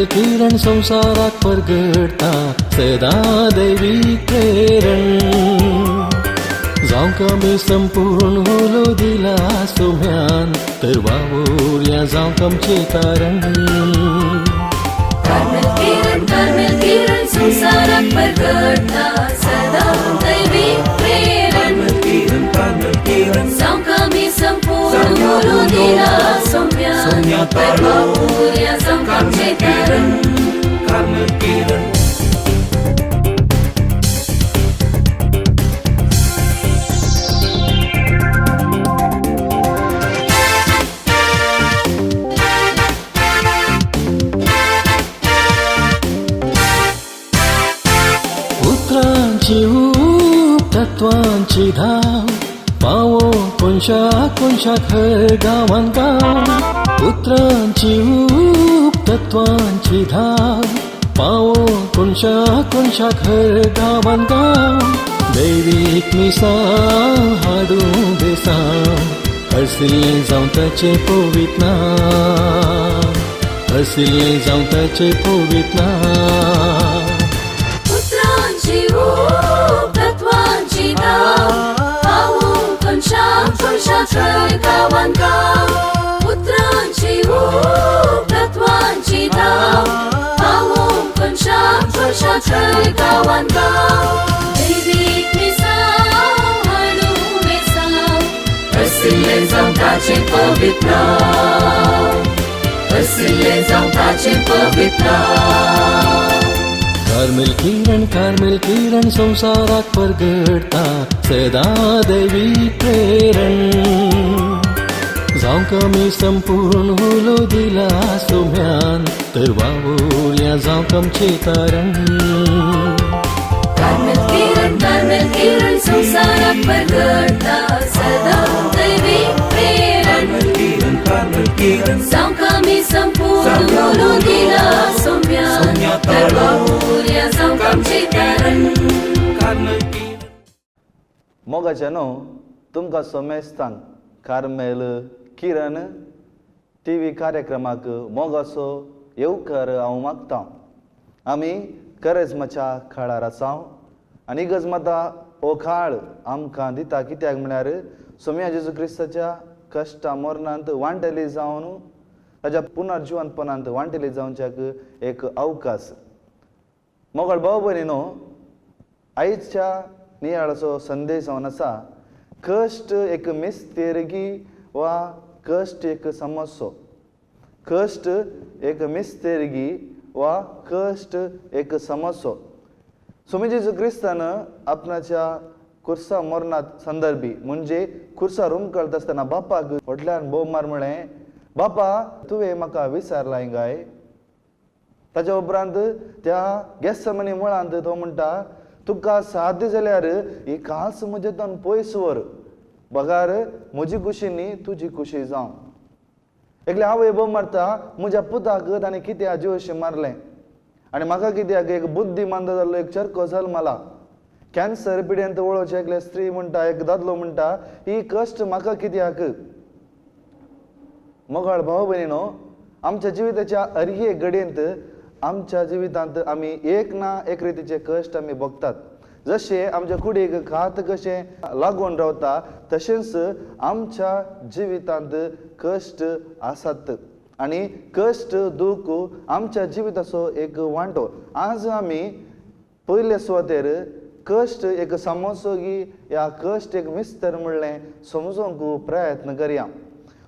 किरण संवसाराक परगटता सदां दैवीक प्रेरण. जावंक आमी संपूर्ण हुलो दिला सोम्यान तर वावुरया जावंक आमचें तारण. कार्मेल किरण, कार्मेल किरण संवसाराक परगटता सदां दैवीक प्रेरण. जावंक आमी संपूर्ण हुलो दिला सोम्यान तर वावुरया जावंक आमचें तारण. उतरांची ऊब तत्वांची धाव पावो कोनशा कोनशाक हर गांवान गांव. उतरांची ऊब तत्वांची धाव पावो कोनशा कोनशाक हर गांवान गांव. दैवीक मिसां हाडूं बेसांव हरसिल्लें जावं ताचें पवित नांव, हरसिल्लें जावं ताचें पवित नांव. उतरांची ऊब तत्वांची धाव पावूं कोनशा कोनशाक हर गांवान गांव. उतरांची ऊब तत्वांची धाव पावूं कोनशा कोनशाक हर गांवान गांव. दैवीक मिसांव हाडूं बेसांव हरसिल्लें जावं ताचें पवित्र नांव, हरसिल्लें जावं ताचें पवित्र नांव. कार्मेल किरण, कार्मेल किरण संवसाराक परगटता सदां दैवीक प्रेरण. जावंक आमी संपूर्ण हुलो दिला सोम्यान तर वावुरया जावंक आमचें तारण. कार्मेल किरण, कार्मेल किरण संवसाराक परगटता सदां दैवीक प्रेरण. जावंक आमी संपूर्ण हुलो दिला सोम्यान तर वावुरया जावंक आमचें तारण. मोगाचे न्हू तुमकां सोमेस्तांक कार्मेल किरण टीव्ही कार्यक्रमाक मोगाचो येवकार हांव मागता. आमी करेजमाच्या काळार आसा आनी गजमाता हो काळ आमकां दिता, कित्याक म्हळ्यार सोम्या जेजू क्रिस्ताच्या कश्टा मरणांत वांटेली जावन ताच्या पुनर्जिवंतपणांत वांटेली जावच्याक एक अवकाश. मोगाळ भाव भयणी न्हू, आयच्या नियाळाचो संदेश जावन आसा कश्ट एक मिस्तेरगी वा कश्ट एक समस्सो. कश्ट एक मिस्तेरगी वा कश्ट एक समस्सो. स्वामी जेजू क्रिस्तान आपणाच्या खुर्सा मरणात संदर्भी म्हणजे खुर्सा रुमकळता आसतना बापाक व्हडल्यान बोव मार म्हळें, बापा तुवें म्हाका विचारलाय काय? ताच्या उपरांत त्या गेस्समनी मुळांत तो म्हणटा, तुका साध्य जाल्यार ही कास म्हज्यातून पयस व्हर, बगार म्हजी खुशी न्ही तुजी खुशी जावं. एकले आवय बोब मारता म्हज्या पुताक ताणें कितें जिवशें मारलें आनी म्हाका कित्याक एक बुद्धिमंत जाल्लो एक चरको जल्मला. कॅन्सर पिड्येंत वळोवचें एकले स्त्री म्हणटा, एक दादलो म्हणटा, ही कश्ट म्हाका कित्याक? मोगाळ भाव भयणीनो, आमच्या जिविताच्या अर्ये घडयेंत आमच्या जिवितांत आमी एक ना एक रितीचे कश्ट आमी भोगतात. जशें आमच्या कुडीक खात कशें लागून रावता तशेंच आमच्या जिवितांत कश्ट आसात आनी कश्ट दूख आमच्या जिविताचो एक वांटो. आज आमी पयले सुवातेर कश्ट एक समोसोगी या कश्ट एक मिस्तर म्हणलें समजूंक प्रयत्न करया.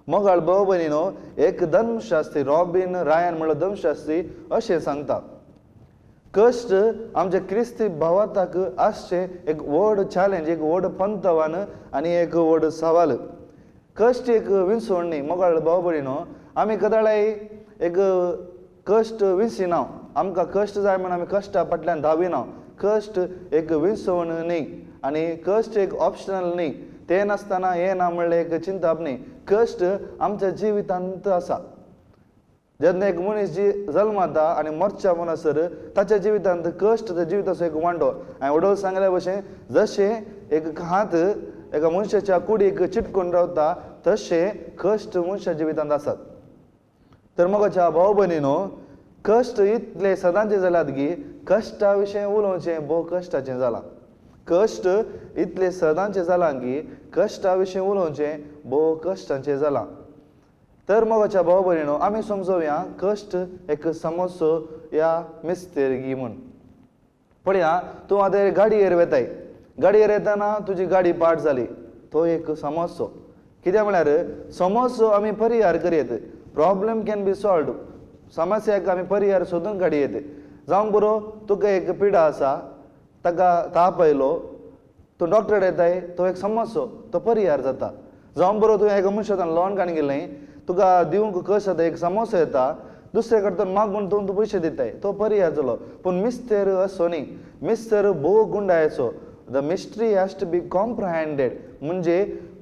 मोगाळ भाव भयणीनो, एक धर्मशास्त्री रॉबीन रायन म्हणलो धर्मशास्त्री अशें सांगता, कश्ट आमच्या क्रिस्ती भावार्थाक आसचें एक व्हड चॅलेंज, एक व्हड पंतवान आनी एक व्हड सवाल. कश्ट एक विंचवण न्ही. मोगाळ भाव भयणीनो, आमी कदाळाय एक कश्ट विंचिना, आमकां कश्ट जाय म्हूण आमी कश्टा फाटल्यान धांविना. कश्ट एक विंचवण न्ही आनी कश्ट एक ऑप्शनल न्ही, तें नासतना हें ना म्हणलें एक चिंतप न्ही. कश्ट आमच्या जिवितांत आसा. जेन्ना एक मनीस जी जल्मता आनी मरच्या म्हणसर ताच्या जिवितांत कश्ट त्या जिविताचो एक वांटो. हांवें वडोल सांगल्या भशेन जशें एक हात एका मनशाच्या कुडीक चिटकून रावता तशें कश्ट मनशा जिवितांत आसात. तर मोगाच्या भाव भयणीनो, कश्ट इतले सदांचे जाल्यात की कश्टा विशीं उलोवचें भोव कश्टाचें जालां. कश्ट इतले सदांचे जालां की कश्टा विशीं उलोवचें भोव कश्टांचें जालां. तर मोगाच्या भाव भयणीनो, आमी समजोवया कश्ट एक समस्यो या मिस्तेरगी म्हूण. पळया, तूं आतां गाडयेर वेताय, गाडयेर येतना तुजी गाडी पाड जाली, तो एक समस्यो. कित्याक म्हळ्यार समस्यो आमी परिहार करयेत, प्रॉब्लम can be solved. समस्याक आमी परिहार सोदून काडयेत. जावंक पुरो, तुका एक पिडा आसा, ताका ताप आयलो, तूं डॉक्टर येताय, तो एक समस्यो, तो परिहार जाता. जावंक पुरो, तुवें एका मनशान लोन काडून गेलें, तुका दिवंक कश जाता, एक समस्या येता, दुसरे कडल्यान मागून तूं पयशे दिताय, तो परिहार जालो. पूण मिस्तेर असो न्ही, मिस्तेर भोव गुंडायचो. The mystery has to be comprehended. म्हणजे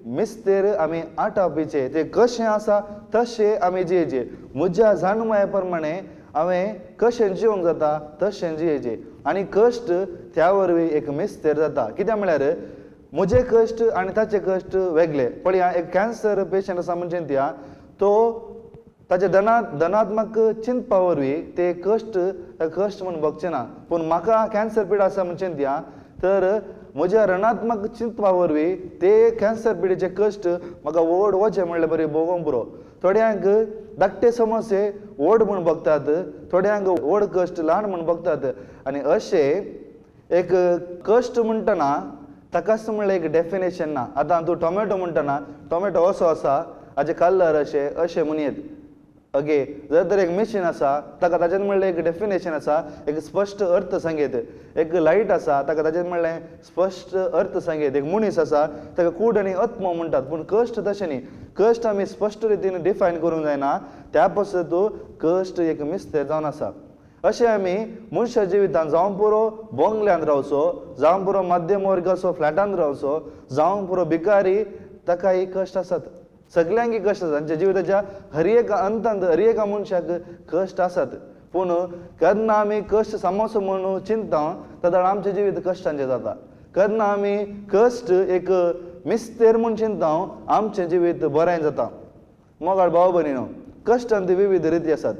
मिस्तेर आमी आटापीचे, ते कशें आसा तशें आमी जियेचे. म्हज्या जाणवाये प्रमाणे हांवें कशें जिवंक जाता तशें जियेचे. आनी कश्ट त्या वरवीं एक मिस्तेर जाता. कित्याक म्हळ्यार म्हजे कश्ट आनी ताचे कश्ट वेगळे. पळया, एक कॅन्सर पेशंट आसा म्हणजे त्या तो ताचे धनात्मक चिंतपा वरवीं ते कश्ट कश्ट म्हूण भोगचे ना. पूण म्हाका कॅन्सर पिडा आसा म्हणजे त्या तर म्हज्या ऋणात्मक चिंतपा वरवीं ते कॅन्सर पिडेचे कश्ट म्हाका व्हड वचें म्हणल्यार बरें भोगोवंक पुरो. थोड्यांक धाकटे समस्ये व्हड म्हूण भोगतात, थोड्यांक व्हड कश्ट ल्हान म्हूण भोगतात. आनी अशें एक कश्ट म्हणटना ताकाच म्हणल्यार एक डेफिनेशन ना. आतां तूं टोमॅटो म्हणटना टोमॅटो असो आसा, हाजे कलर अशें अशें म्हणयेत. ओके, जर तर एक मिशीन आसा ताका ताजें म्हणल्यार एक डेफिनेशन आसा, एक स्पश्ट अर्थ सांगयत. एक लायट आसा ताका ताजें म्हणल्यार स्पश्ट अर्थ सांगयत. एक मनीस आसा ताका कूड आनी आत्मो म्हणटात. पूण कश्ट तशें न्ही, कश्ट आमी स्पश्ट रितीन डिफायन करूंक जायना. त्या पासत कश्ट एक मिस्तेर जावन आसा. अशें आमी मनशा जिवितांत जावं पुरो बोंगल्यांत रावचो, जावं पुरो मध्यम वर्गाचो फ्लॅटांत रावचो, जावं पुरो भिकारी, ताकाय कश्ट आसात. सगल्यांक कश्ट आसात. आमच्या जिविताच्या हर एका अंतांत हर एका मनशाक कश्ट आसात. पूण केन्ना आमी कश्ट समोसो म्हणून चिंतता तेन्ना आमचें जिवीत कश्टांचें जाता. केन्ना आमी कश्ट एक मिस्तेर म्हूण चिंतता आमचें जिवीत बरें जाता. मोगाळ भाव भयणीनो, कश्टांत विविध रिती आसात.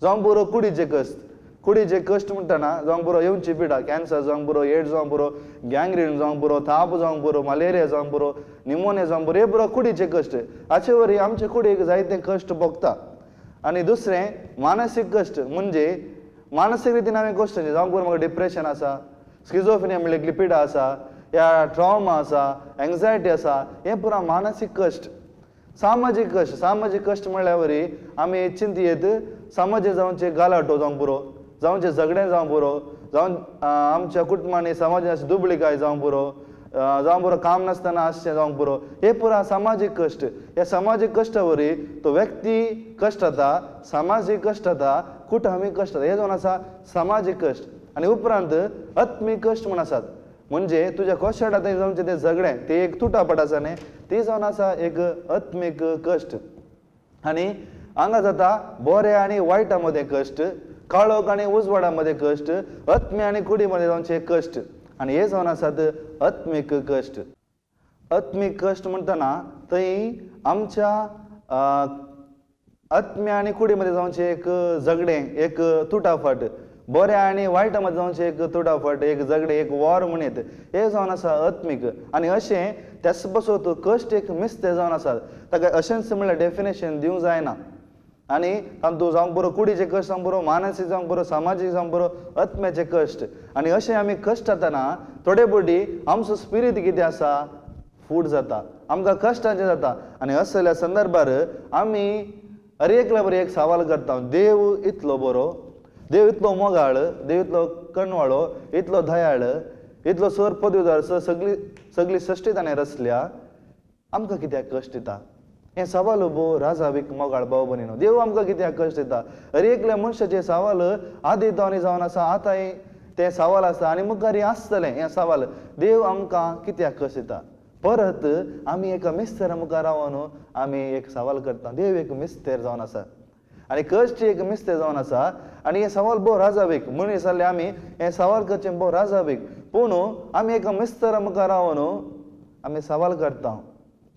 जावं पुरो कुडीचे कश्ट, कुडीचे कश्ट म्हणटना जावंक पुरो येवची पिडा, कॅन्सर जावंक पुरो, एड्स जावंक पुरो, गँग्रीन जावंक पुरो, ताप जावंक पुरो, मलेरिया जावंक पुरो, निमोनिया जावंक पुरो, हे पुरो कुडीचे कश्ट. हाचे वरवीं आमचे कुडीक जायते कश्ट भोगता. आनी दुसरें मानसीक कश्ट, म्हणजे मानसीक रितीन आमी कश्ट जावंक पुरो म्हाका डिप्रेशन आसा, स्किजोफ्रेनिया म्हणल्यार एकली पिडा आसा, या ट्रॉमा आसा, एंग्जायटी आसा, हें पुरा मानसीक कश्ट. सामाजीक कश्ट, सामाजीक कश्ट म्हणल्यार वरी आमी चिंतयेत समाजे जावचे गालाटो जावंक पुरो, जावचें झगडें जावंक पुरो, जावं आमच्या कुटुंबांनी समाजान दुबळीकाय जावंक पुरो, जावं पुरो काम नासतना आसचें जावंक पुरो, हे पुरा सामाजीक कश्ट. ह्या सामाजीक कश्टा वरवीं तो व्यक्ती कश्ट जाता, सामाजीक कश्ट जाता, कुटुंबीक कश्ट जाता, हे जावन आसा सामाजीक कश्ट. आनी उपरांत आत्मीक कश्ट म्हूण आसात, म्हणजे तुज्या कोशाडा थंय जावचें तें झगडें, तें एक तुटापट आसा न्ही, ती जावन आसा एक आत्मीक कश्ट. आनी हांगा जाता बरें आनी वायटा मदें कश्ट, काळोख आनी उजवाडा मदें कश्ट, आत्मे आनी कुडी मदें जावचे कश्ट. आनी हे जावन आसात आत्मीक कश्ट. आत्मीक कश्ट म्हणटना थंय आमच्या आत्म्या आनी कुडी मदें जावचें एक झगडें, एक तुटाफट, बऱ्या आनी वायटा मदें जावचें एक तुटाफट, एक झगडें, एक वॉर म्हणयत, हें जावन आसा आत्मीक. आनी अशें त्याच पासत कश्ट एक मिस्तेर जावन आसा. ताका अशेंच म्हणल्यार डेफिनेशन दिवंक जायना. आनी तातूंत जावंक पुरो कुडीचे कश्ट जावंक पुरो, मानसीक जावंक पुरो, सामाजीक जावंक पुरो, आत्म्याचे कश्ट. आनी अशें आमी कश्ट जातना थोडे पटी आमचो स्पिरीत कितें आसा फूट जाता, आमकां कश्टांचें जाता. आनी असल्या संदर्भार आमी हर एकल्या बरें एक सवाल करता, देव इतलो बरो, देव इतलो मोगाळ, देव इतलो कणवाळो, इतलो दयाळ, इतलो सर पदवीदार, सगळी सगळी सृश्टी ताणें रचल्या, आमकां कित्याक कश्ट दिता? हें सवाल भोव राजावीक मोगाळ भाव भयणीनो, देव आमकां कित्याक कश्ट दिता? हर एकल्या मनशाचें सवाल आदी तावनी जावन आसा, आतांय तें सवाल आसा आनी मुखारय आसतलें हें सवाल, देव आमकां कित्याक कश्ट दिता? परत आमी एका मिस्तेरा मुखार रावन आमी एक सवाल करता, देव एक मिस्तेर जावन आसा आनी कश्ट एक मिस्तेर जावन आसा. आनी हें सवाल भोव राजावीक मनीस जाल्यार आमी हें सवाल करचें भोव राजावीक. पूण आमी एका मिस्तेरा मुखार रावन आमी सवाल करता.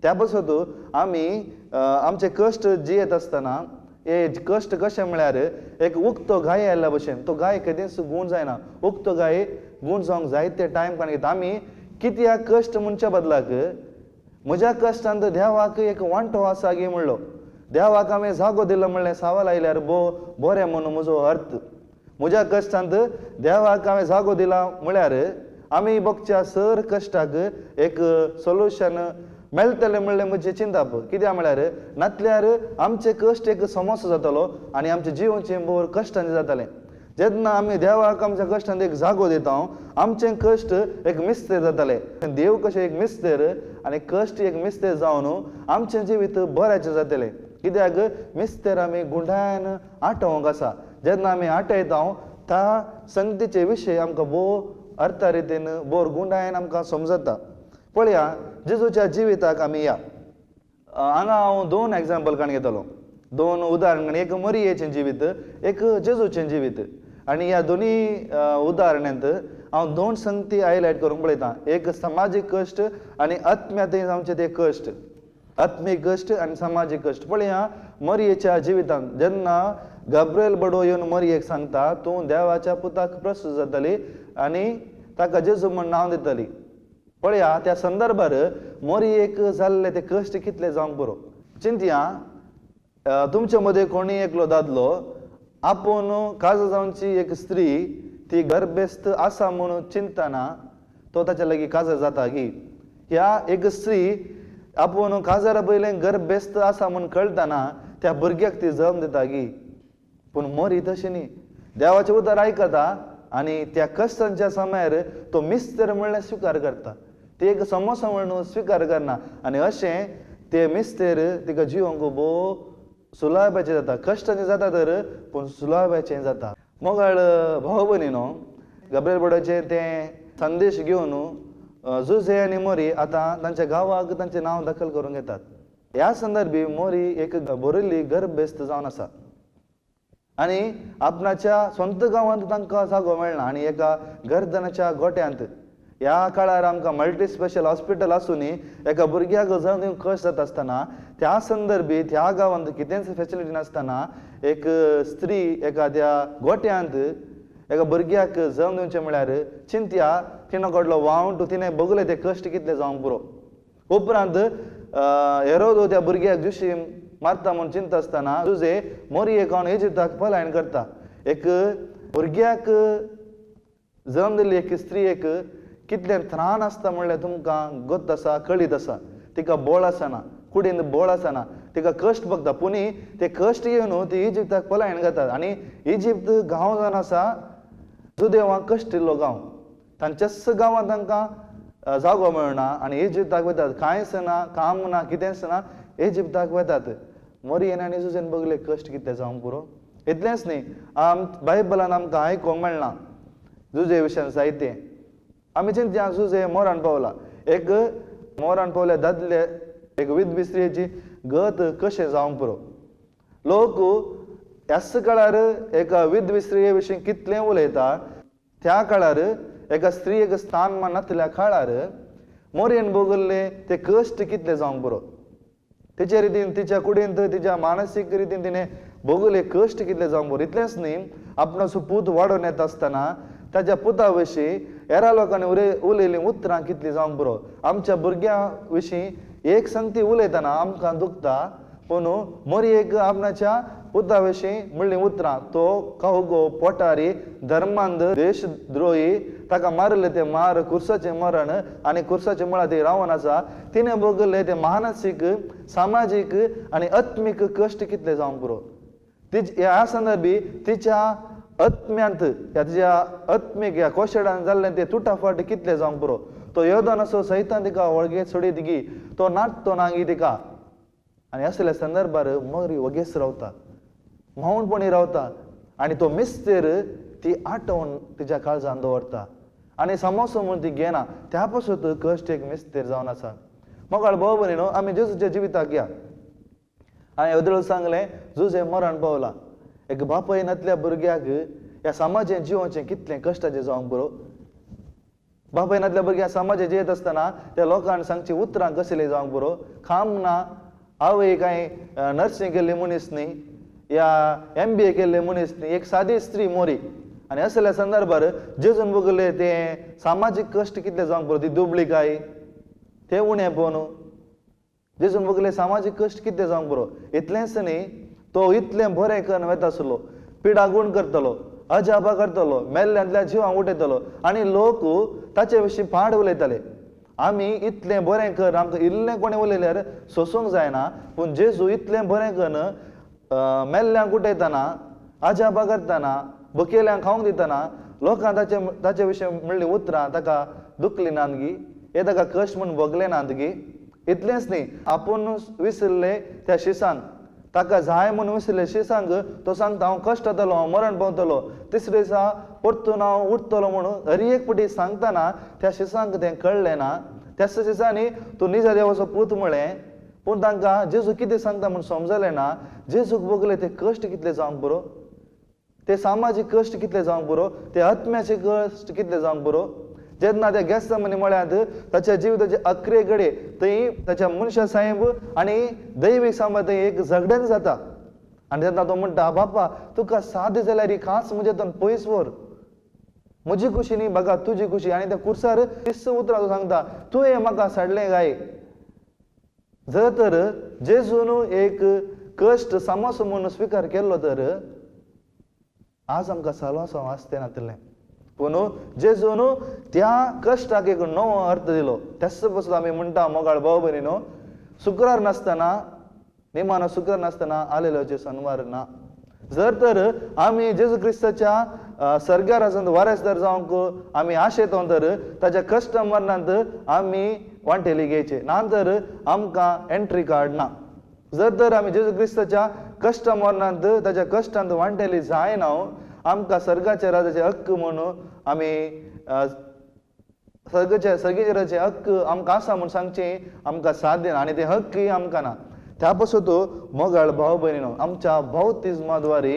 त्या पासत आमी आमचे कश्ट जियेत आसतना हे कश्ट कशें म्हळ्यार एक उक्तो गाय आयिल्ल्या भशेन. तो गाय केदींच गूण जायना. उक्तो गाय गूण जावंक जायते टायम काडून घेता. आमी कित्याक कश्ट म्हणच्या बदलाक म्हज्या कश्टांत देवाक एक वांटो आसा गी म्हणलो, देवाक हांवें जागो दिलो म्हणलें सवाल आयल्यार बरें म्हणून म्हजो अर्थ. म्हज्या कश्टांत देवाक हांवें जागो दिला म्हळ्यार आमी बगच्या सर कश्टाक एक सोल्युशन मेळटलें म्हणलें म्हजें चिंताप. कित्याक म्हळ्यार नातल्यार आमचे कश्ट एक समस्या जातलो आनी आमचें जिवनचें भोव कश्टांचें जातलें. जेन्ना आमी देवाक आमच्या कश्टांत एक जागो दिता, आमचें कश्ट एक मिस्तेर जातलें. देव कशें एक मिस्तेर आनी कश्ट एक मिस्तेर जावन आमचें जिवीत बऱ्याचें जातलें. कित्याक मिस्तेर आमी गुंडायन आटोवंक आसा. जेन्ना आमी आटयता त्या संगतीचे विशय आमकां भोव अर्था रितीन बोर गुंडायन आमकां समजता. पळया जेजूच्या जिविताक आमी या. हांगा हांव दोन एग्जाम्पल काडून घेतलो, दोन उदाहरण, एक मरियेचें जिवीत, एक जेजूचें जिवीत. आनी ह्या दोनी उदाहरणांत हांव दोन संगती हायलायट करूंक पळयतां. एक समाजीक कश्ट आनी आत्म्याते जावचे ते कश्ट, आत्मीक कश्ट आनी समाजीक कश्ट. पळया मरियेच्या जिवितांत जेन्ना गाब्रिएल बडो येवन मरियेक सांगता तूं देवाच्या पुताक प्रस्तूत जातली आनी ताका जेजू म्हूण नांव दितली. पळया त्या संदर्भार मरियेक जाल्ले ते कश्ट कितले जावंक पुरो. चिंतया तुमचे मदें कोणी एकलो दादलो आपूण काज जावची एक स्त्री ती गर्भेस्त आसा म्हणून चिंतना तो ताच्या लागीं काजार जाता की ह्या एक स्त्री आपूण काजारा पयलें गर्भेस्त आसा म्हूण कळटना त्या भुरग्याक ती जल्म दिता की. पूण मरी तशें न्ही, देवाचें उतर आयकता आनी त्या कश्टांच्या समयार तो मिस्तर म्हणल्यार स्विकार करता, ती एक समोसा म्हणून स्विकार करना आनी अशें ते मिस्तेर तिका जिवंक भोव सुलाभाचें जाता. कश्टांचें जाता तर पूण सुलाभाचें जाता. मोगाळ भाव भयणी न्हू, गाब्रिएल बडोचें तें संदेश घेवन जुझे आनी मोरी आतां तांच्या गांवाक तांचें नांव दखल करूंक येतात. ह्या संदर्भी मोरी एक बरयल्ली गर्भेस्त जावन आसा आनी आपणाच्या स्वंत गांवांत तांकां जागो मेळना आनी एका गर्दनाच्या गोट्यांत. ह्या काळार आमकां मल्टी स्पेशल हॉस्पिटल आसूनय एका भुरग्याक जावन दिवंक कश्ट जाता आसतना त्या संदर्भी त्या गांवांत कितेंच फेसिलिटी नासतना एक स्त्री एखाद्या गोट्यांत एका भुरग्याक जल्म दिवचें म्हळ्यार चिंतया तिणें कडलो वावंट तिणें बगले ते कश्ट कितले जावंक पुरो. उपरांत हेरोदो त्या भुरग्याक जुशी मारता म्हूण चिंता आसतना जुझे मोरयेक हांव इजिप्ताक पलायन करता. एक भुरग्याक जल्म दिल्ली एक स्त्रीयेक कितलें त्राण आसता म्हणल्यार तुमकां गत आसा, कळीत आसा. तिका बळ आसना, कुडीन बळ आसना, तिका कश्ट बगता. पुणी ते कश्ट घेवन ती इजिप्ताक पलायन करतात आनी इजिप्त गांव जावन आसा जुदेवांक कश्टिल्लो गांव. तांच्याच गांवांत तांकां जागो मेळना आनी इजिप्ताक वतात. कांयच ना, काम ना, कितेंच ना, इजिप्ताक वतात. मोरयेन आनी जुझेन बगले कश्ट कितले जावंक पुरो. इतलेंच न्ही, बायबलान आमकां आयकूंक मेळना जुझे विशयान जायतें. आमी चिंतया जुझे मोरान पावला, एक मोरान पावल्या दादले एक विधवी स्त्रियेची गत कशें जावंक पुरो. लोक ह्याच काळार एका विधवी स्त्रिये विशीं कितलें उलयता, त्या काळार एका स्त्रियेक स्थान मान नासल्या काळार मोरयेन भोगल्ले ते कश्ट कितले जावंक पुरो. तिचे रितीन तिच्या कुडींत तिच्या मानसीक रितीन तिणें भोगले कश्ट कितले जावंक पुरो. इतलेंच न्ही, आपणाचो पूत वाडोवन येता आसतना ताच्या पुता विशीं हेरा लोकांनी उलयल्लीं उतरां कितलीं जावंक पुरो. आमच्या भुरग्यां विशीं एक संगती उलयतना आमकां दुखता, पूण मोरयेक आपणाच्या पुता विशीं म्हणलीं उतरां, तो कावगो पोटारी धर्मांध देशद्रोही, ताका मारले ते मार कुर्साचें मरण आनी कुर्साचें मुळां ती रावन आसा. तिणें भोगले ते मानसीक सामाजीक आनी आत्मीक कश्ट कितले जावंक पुरो. ह्या संदर्भी तिच्या आत्म्यांत ह्या तिच्या आत्मीक ह्या कोशेडान जाल्लें ते तुटाफाट कितले जावंक पुरो. तो योदन असो सैतान तिका वळगे सोडीत गी, तो नाटतो नागी तिका. आनी असल्या संदर्भार मरी वगेच रावता, मौनपणी रावता आनी तो मिस्तेर ती आठवण तिच्या काळजान दवरता आनी समोसो म्हूण ती घेना. त्या पासून कश्ट एक मिस्तेर जावन आसा. मोगाळ भाव भयणी न्हू, आमी जेजूच्या जिविताक या. हांवें येदोळ सांगलें जुझे मरण पावला. एक बापाय नातल्या भुरग्याक ह्या समाजें जिवोचें कितलें कश्टाचें जावंक पुरो. बापाय नातल्या भुरग्याक समाजें जियेत आसतना त्या लोकांक सांगची उतरां कसलीं जावंक पुरो. काम ना, आवय कांय नर्सिंग केल्ली मनीस न्ही, या एमबीए केल्ले मनीस न्ही, एक सादी स्त्री मोरी. आनी असल्या संदर्भार जेजून बगले ते सामाजीक कश्ट कितले जावंक पुरो, ती दुबळी काय ते उणें पळोवन जेजून बगले सामाजीक कश्ट कितले जावंक पुरो. इतलेंच न्ही, तो इतलें बरें करून वता आसलो, पिडा गूण करतलो, अजापा करतलो, मेल्ल्यांतल्या जिवांक उठयतलो आनी लोक ताचे विशीं पाड उलयताले. आमी इतलें बरें कर, आमकां इल्लें कोणें उलयल्यार सोसूंक जायना, पूण जेजू इतलें बरें करून मेल्ल्यांक उठयतना, अजापा करतना, भुकेल्यांक खावंक दितना लोकां ताचे ताचे विशीं म्हणलीं उतरां ताका दुखली नात गी, हे ताका कश्ट म्हूण भोगले नात गी. इतलेंच न्ही, आपूण विसरले त्या शिसांक, ताका जाय म्हूण विसरले शिसांक तो सांगता हांव कश्ट जातलो, हांव मरण पावतलो, तिसरे दिसा परतून हांव उठतलो म्हणून हर एक पटी सांगतना त्या शिसांक तें कळ्ळें ना. त्याच दिसांनी तूं निजा देवाचो पूत म्हळें, पूण तांकां जेजू कितें सांगता म्हूण समजलें ना. जेजूक भोगले ते कश्ट कितले जावंक पुरो, ते सामाजीक कश्ट कितले जावंक पुरो, ते आत्म्याचे कश्ट कितले जावंक पुरो. जेन्ना त्या गेस्तामनी म्हळ्यात ताच्या जिविताचे अकरे कडेन थंय ताच्या मनशा साहेब आनी दैवीक सांबाळ थंय एक झगड्यान जाता. आनी तेन्ना तो म्हणटा, बापा तुका साद जाल्यार ही खास म्हज्या पयस व्हर, म्हजी खुशी न्ही बागा तुजी खुशी. आनी त्या कुर्सार तीस उतरां तो सांगता, तुवें म्हाका साडलें गाय. जर तर जेजून एक कश्ट समोसो म्हणून स्विकार केल्लो तर आज आमकां सालवासांव आसतें नातलें. पूण जेजून त्या कश्टाक एक नवो अर्थ दिलो. त्याच पासून आमी म्हणटा मोगाळ भाव भयणी न्हू, शुक्रार नासतना, निमानो शुक्रार नासतना आलेलोचे सनवार ना. जर तर आमी जेजू क्रिस्ताच्या सर्गार आसून वारसदार जावंक आमी आशेतो तर ताच्या कश्ट मरणांत आमी वांटेली घेवचे ना तर आमकां एंट्री कार्ड ना. जर तर आमी जेजू क्रिस्ताच्या कश्ट मरणांत ताच्या कश्टांत वांटेली जायना, आमकां सर्गाच्या राजाचे हक्क म्हणून आमी सर्गाच्या सर्गेच्या राजाचे हक्क आमकां आसा म्हूण सांगचें आमकां साध्य ना आनी ते हक्कय आमकां ना. त्या पासून मोगाळ भाव भयणीनो, आमच्या बाप्तिज्मा द्वारे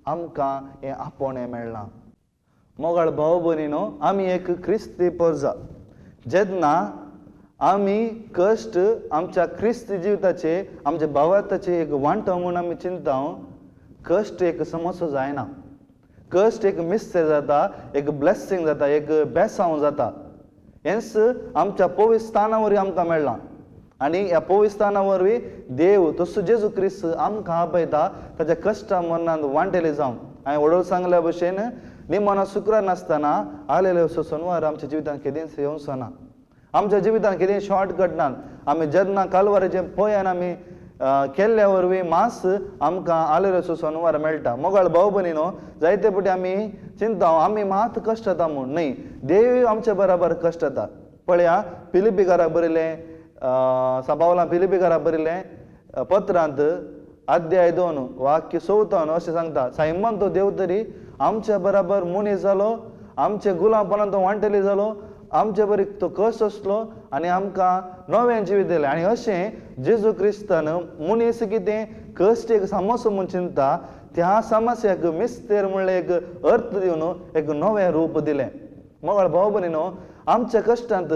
आमकां हें आपोवणें मेळ्ळां. मोगाळ भाव भयणीनो, आमी एक क्रिस्ती परजा. जेन्ना आमी कश्ट आमच्या क्रिस्ती जिविताचे आमच्या भावार्थाचे एक वांटो म्हूण आमी चिंता, कश्ट एक समस्या जायना, कश्ट एक मिस्तेर जाता, एक ब्लेसींग जाता, एक बेसांव जाता. हेंच आमच्या पवित्र वरवीं आमकां मेळ्ळां आनी ह्या पवित्र वरवीं देव तसो जेजू क्रिस्त आमकां आपयता ताच्या कश्टा मरणांत वांटेले जावन. हांवें व्हडोळ सांगल्या भशेन निमानो शुक्रार नासतना आलेले असो सोनवार आमच्या जिवितांत केदींच येवचो ना. आमच्या जिवितांत कितें शॉर्टकट ना. आमी जेन्ना कालवाराचें पयान आमी केल्ल्या वरवीं मास आमकां आलेलो सोनवार मेळटा. मोगाळ भाव भयणी न्हू, जायते फावटी आमी चिंता आमी मात कश्ट जाता म्हूण न्हय, देव आमचे बराबर कश्ट जाता. पळया फिलिपीकाराक बरयलें, साबावलां फिलिपीकाराक बरयलें पत्रांत अध्याय 2 वाक्य 54 अशें सांगता, सायमन तो देव तरी आमच्या बराबर मनीस जालो, आमचे गुलामपणान तो वांटेली जालो, आमचे बरी तो कश्ट आसलो आनी आमकां नवें जिवीत दिलें. आनी अशें जेजू क्रिस्तान मनीस कितें कश्ट एक समस्या म्हूण चिंता, त्या समस्याक मिस्तेर म्हणलें एक अर्थ दिवन एक नवें रूप दिलें. मोगाळ भाव भयणी न्हू, आमच्या कश्टांत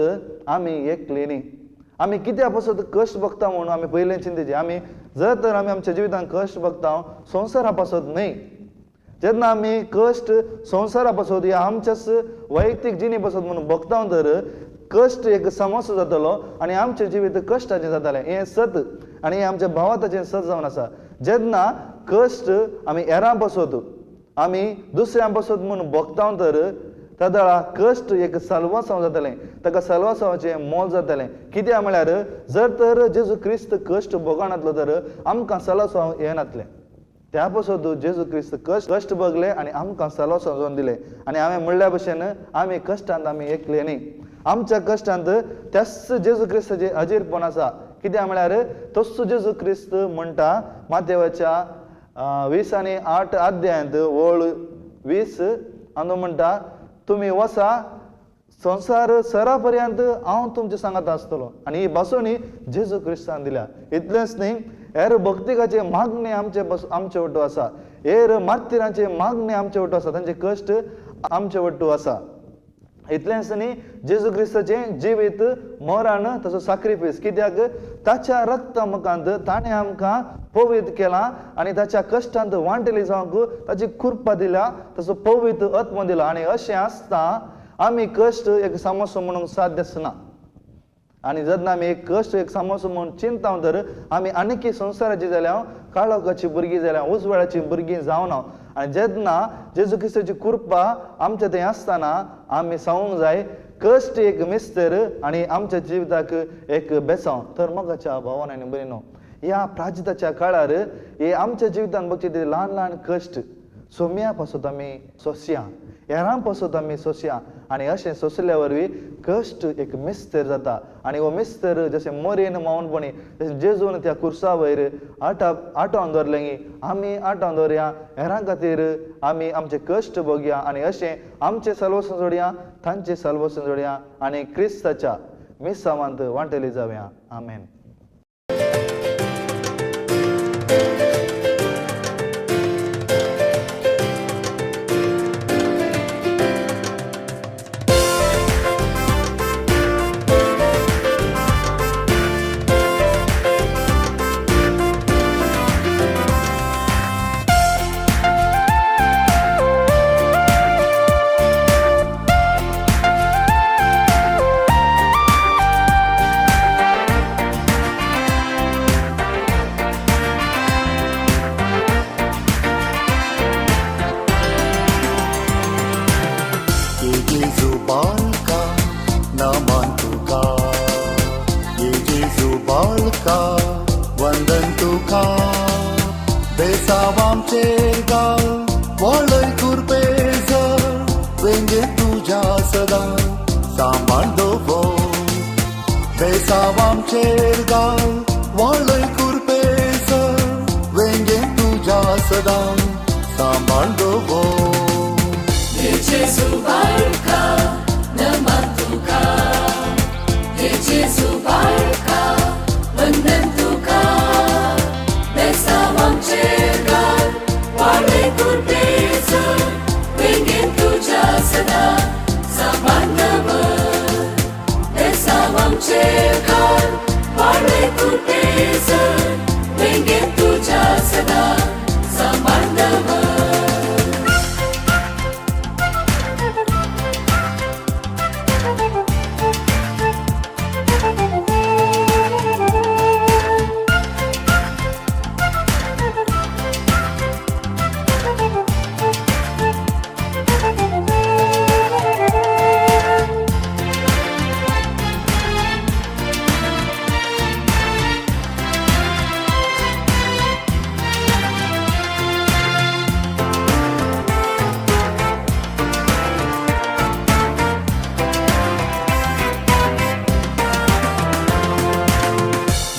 आमी एकली न्ही. आमी कित्या पासत कश्ट भोगता म्हणून आमी पयलें चिंतेचें. आमी जर तर आमी आमच्या जिवितांत कश्ट भोगता संवसारा पासत न्हय, जेन्ना आमी कश्ट संवसारा पासत या आमच्याच वैयक्तीक जिणे पासत म्हणून भोगता तर कश्ट एक समस्या जातलो आनी आमचें जिवीत कश्टाचें जातालें. हें सत आनी हें आमच्या भावाताचें सत जावन आसा. जेन्ना कश्ट आमी हेरां पासत आमी दुसऱ्यां पासत म्हणून भोगता तर तेदळा कश्ट एक सलवासांव जातलें, ताका सलवासांवाचें मोल जातलें. कित्याक म्हळ्यार जर तर जेजू क्रिस्त कश्ट भोगनातलो तर आमकां सलवासांव येनातलें. त्या पासत जेजू क्रिस्त कश्ट कश्ट भोगले आनी आमकां सलवासांव जावन दिलें. आनी हांवें म्हणल्या भशेन आमी कश्टांत आमी एकले न्ही, आमच्या कश्टांत त्याच जेजू क्रिस्ताचें अजीरपण आसा. कित्याक म्हळ्यार तस्सो जेजू क्रिस्त म्हणटा मातेवाच्या 20 आनी 8 अध्यायांत ओळ 20 आनी म्हणटा, तुमी वसा संवसार सरा पर्यंत हांव तुमचे सांगात आसतलो. आनी ही भासोणी जेजू क्रिस्तान दिल्या. इतलेंच न्ही, हेर भक्तिकाचे मागणे आमचे आमचे वट्टू आसा, हेर मार्तिरांचे मागणे आमचे वट्टू आसा, तांचे कश्ट आमचे वट्टू आसा. इतलेंच न्ही, जेजू क्रिस्ताचें जिवीत, मरण, ताचो साक्रिफीस, कित्याक ताच्या रक्ता मुखांत ताणें आमकां पवित्र केलां आनी ताच्या कश्टांत वांटेली जावंक ताची कृपा दिल्या, ताचो पवित्र आत्मो दिला. आनी अशें आसता आमी कश्ट एक समोसो म्हणूंक साध्य आसना. आनी जेन्ना आमी एक कश्ट एक समोसो म्हणून चिंता तर आमी आनीकी संवसाराची जाल्या, काळोखाची भुरगीं जाल्या, उजवाडाची भुरगीं जावना. आनी जेन्ना जेजू क्रिस्ताची कृपा आमच्या थंय आसतना आमी सांगूंक जाय कश्ट एक मिस्तर आनी आमच्या जिविताक एक बेसांव. तर मोगाच्या भावान आनी भयणीनो, ह्या प्राजिताच्या काळार हे आमच्या जिवितान बघचे ते ल्हान ल्हान कश्ट सोम्या पासत आमी सोंसया, हेरां पासत आमी सोंसया. आनी अशें सोंसल्या वरवीं कश्ट एक मिस्तर जाता. आनी हो मिस्तर जशें मोरयेन मावनपणी जशें जेजून त्या कुर्सा वयर आटोवन दवरलें, आमी आटोवन दवरया. हेरां खातीर आमी आमचे कश्ट भोगया आनी अशें आमचें साल्वासन जोडया, तांचें साल्वासन जोडया आनी क्रिस्ताच्या मिसावांत वांटेली जावया. आमेन. ये जेजू बाळका नमन तुका, ये जेजू बाळका वंदन तुका. बेसावामचेर गाल वळय कुरपेज, वेंगे तुज्या सदां सांबाळ दवर. बेसावामचेर गाल वळय कुरपेज, वेंगे तुज्या सदां सांबाळ दवर. Gesù barca, नमन तुका. हे जेजू बाळका, वंदन तुका. बेसावामचेर घाल वाडय कुरपेज, वेंगेन तुज्या सदां सांबाळ दवर. बेसावामचेर घाल वाडय कुरपेज, वेंगेन तुज्या सदां सांबाळ दवर.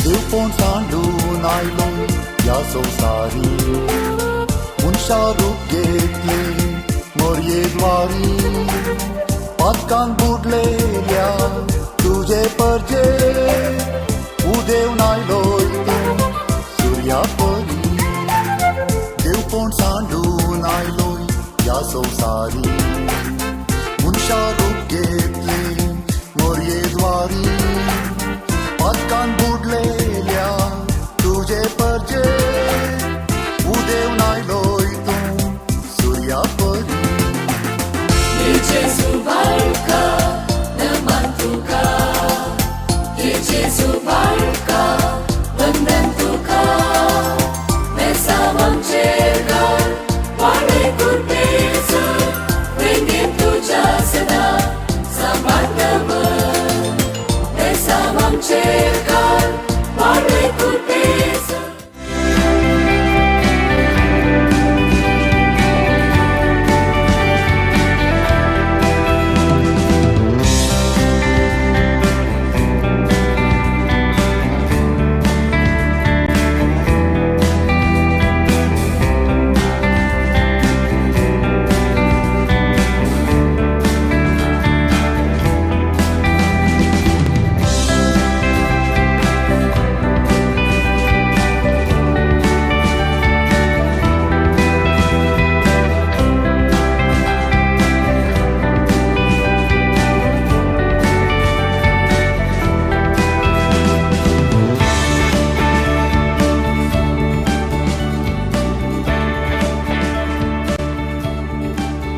देवपोण सांडून आयलो ह्या संवसारी, मनशा रूप घेतली मोरये द्वारी. पातकान बुडलेल्या तुजे परजे, उदेवन आयलोय तूं सुर्या परी. देवपोण सांडून आयलोय ह्या संवसारी, मनशा रूप घेतली मोरये द्वारी. पातकान बुडलेल्या तुजे परजे, उदेवन आयलोय तूं सुर्या परी. हे जेजू बाळका नमन तुका. हे जेजू बाळका वंदन तुका. बेसावामचेर घाल वाडय कुरपेज, वेंगेन तुज्या सदां सांबाळ दवर. बेसावामचेर